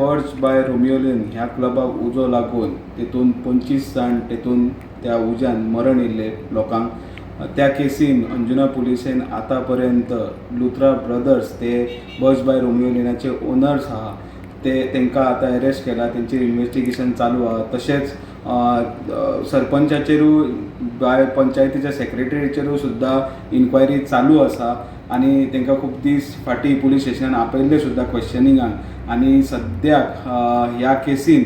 Birch by Romeo Lane ह्या क्लबाक उजो लागून तेतून 25 जाण तेतून त्या उज्यान मरण येयल्ले लोकांक, त्या केसीन अंजुना पुलिसेन आतां पर्यंत लुथरा ब्रदर्स ते बर्च बाय रोमियो लेनाचे ओनर्स आहा ते तांकां आतां एरेस्ट केला. तेंचेर इन्वेस्टिगेशन चालू आहा. तशेंच सरपंचाचेरूय बाय पंचायतीच्या सेक्रेटरीचेरूय सुद्दां इन्क्वायरी चालू आसा आनी तांकां खूब दीस फाटीं पुलीस स्टेशनान आपयल्ले सुद्दां क्वेश्चनिंगाक. आनी सद्याक ह्या केसीन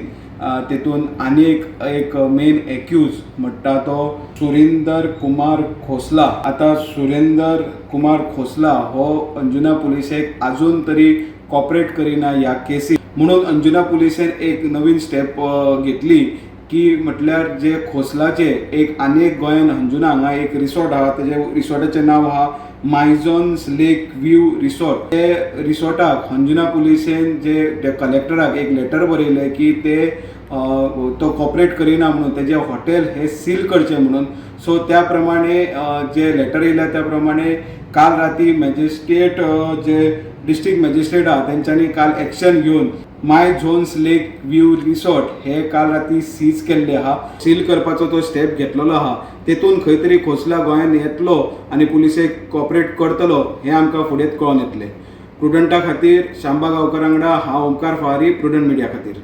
तेतून आनी एक मेन एक्यूज म्हणटा तो सुरिंदर कुमार खोसला. आतां सुरेंदर कुमार खोसला हो अंजुना पुलिसेक आजून तरी कॉपरेट करिना ह्या केसीन, म्हणून अंजुना पुलिसेन एक नवीन स्टेप घेतली की म्हटल्यार जे खोसलाचे एक आनी एक गोंयान अंजुना हांगा एक रिसॉर्ट आहा, तेजे रिसॉर्टाचें नांव आहा मायझॉन्स लेक व्यू रिसॉर्ट. ते रिसॉर्टाक अंजुना पुलिसेन जे कलेक्टराक एक लेटर बरयलें की ते तो कॉपरेट करिना म्हणून तेजें हॉटेल हे सील करचें म्हणून. सो त्या प्रमाणे जे लेटर येयल्या त्या प्रमाणे काल राती मॅजिस्ट्रेट, जे डिस्ट्रिक्ट मॅजिस्ट्रेट आहा, तेंच्यांनी काल एक्शन घेवन माय झोन्स लेक व्यू रिसॉर्ट हे काल राती सीज केल्ले आहा. सील करपाचो तो स्टेप घेतलेलो आहा. तेतून खंय तरी खोसला गोंयान येतलो आनी पुलिसेक कॉपरेट करतलो हें आमकां फुडें कळोन येतलें. प्रुडंटा खातीर शांबा गांवकर वांगडा हांव ओंकार फारी, प्रुडंट मिडिया खातीर.